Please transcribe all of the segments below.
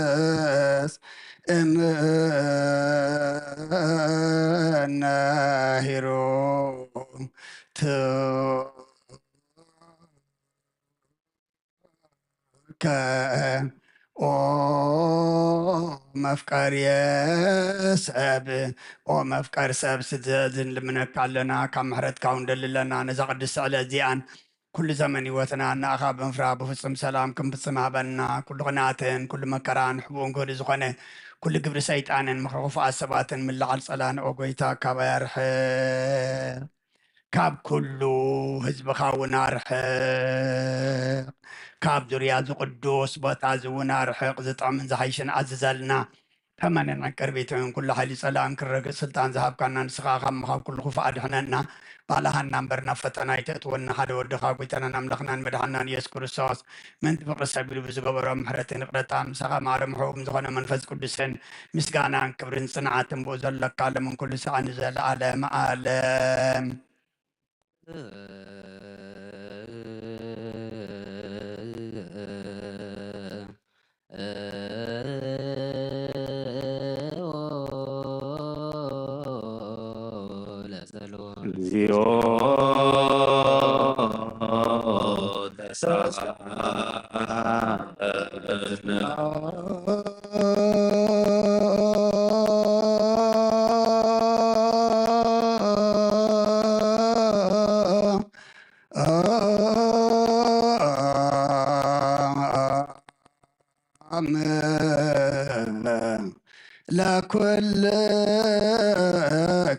ወናሃስስ እምናሂሩ ከ ኦ መፍቀርየ ሰብ፣ ኦ መፍቀር ሰብ፣ ስዘዝን ልምነካ ኣለና፣ ካብ ምሕረትካ እውን ደልለና። ነዛ ቅድስቲ ዕለት እዚኣን ኩሉ ዘመን ህይወትና እናእኻ ብምፍራ ብፍጹም ሰላም ክንፍጽም ሃበና። ኩሉ ቅንኣትን ኩሉ መከራን ሕቡን ክህሉ ዝኾነ ኩሉ ግብሪ ሰይጣንን ምኽሪ ክፉኣት ሰባትን ምልዓል ጸላን ኦ ጎይታ ካባይ ኣርሕቕ። ካብ ኩሉ ህዝብኻ እውን ኣርሕቕ። ካብ ዙርያ እዚ ቅዱስ ቦታ እዚ እውን ኣርሕቕ። ዝጥዕምን ዝሓይሽን ኣዝዘልና። ተመንን ዕንቅርቢትን ኩሉ ሓይሊ ጸላእን ክረግጽ ስልጣን ዝሃብካና ንስኻ ካብ ምኻብ ኩሉ ክፉእ ኣድሕነና። ባልሃና እምበር ናብ ፈተና ኣይተእትወና። ሓደ ወድኻ ጎይታናን ኣምላኽናን መድሓናን ኢየሱስ ክርስቶስ ምእንቲ ፍቕሪ ሰብ ኢሉ ብዝገበሮ ምሕረትን ይቕረታ ምሳኻ ማዕረ ምሕቡም ዝኾነ መንፈስ ቅዱስን ምስጋናን ክብርን ጽንዓትን ብኡ ዘለካ ሎምን ኩሉ ሰዓት ንዘለዓለም ዓለም። እግዚኦ ተሳሃለነ።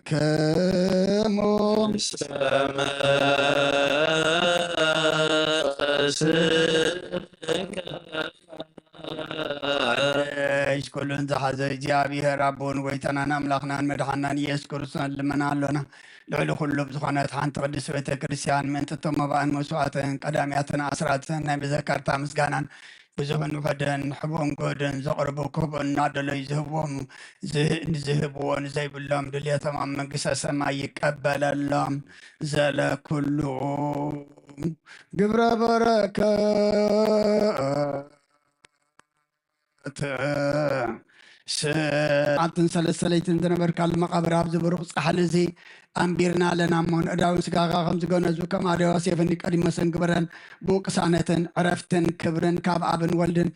ለኩልክሙ። እሽ ኩሉን ዝሓዘ እግዚኣብሔር ኣቦን ጎይታናን ኣምላኽናን መድሓናን ኢየሱስ ክርስቶስ ልመና ኣሎና። ልዕሊ ኩሉ ብዝኾነት ሓንቲ ቅድስት ቤተ ክርስቲያን ምእንቲ እቶም መባእን መስዋዕትን ቀዳሚያትን ኣስራትን ናይ መዘከርታ ምስጋናን ብዙሕን ውሑድን ሕቡን ግሁድን ዘቕርቡ ክህቡ እናደለዩ ዝህብዎም ዝህ- ዝህብዎ ንዘይብሎም ድልየቶም ኣብ መንግስተ ሰማይ ይቀበለሎም። ዘለኩሉ ግብረ በረከት ሰዓትን ሰለስተ ለይትን ዝነበርካሉ መቓብር ኣብዚ ብሩኽ ጻሕሊ እዚ ኣንቢርና ኣለና እሞ፣ ንእዳውን ስጋኻ ከም ዝገነዙ፣ ከም ኣደ ዮሴፍን ኒቆዲሞስን ግበረን። ብኡ ቅሳነትን ዕረፍትን ክብርን ካብ ኣብን ወልድን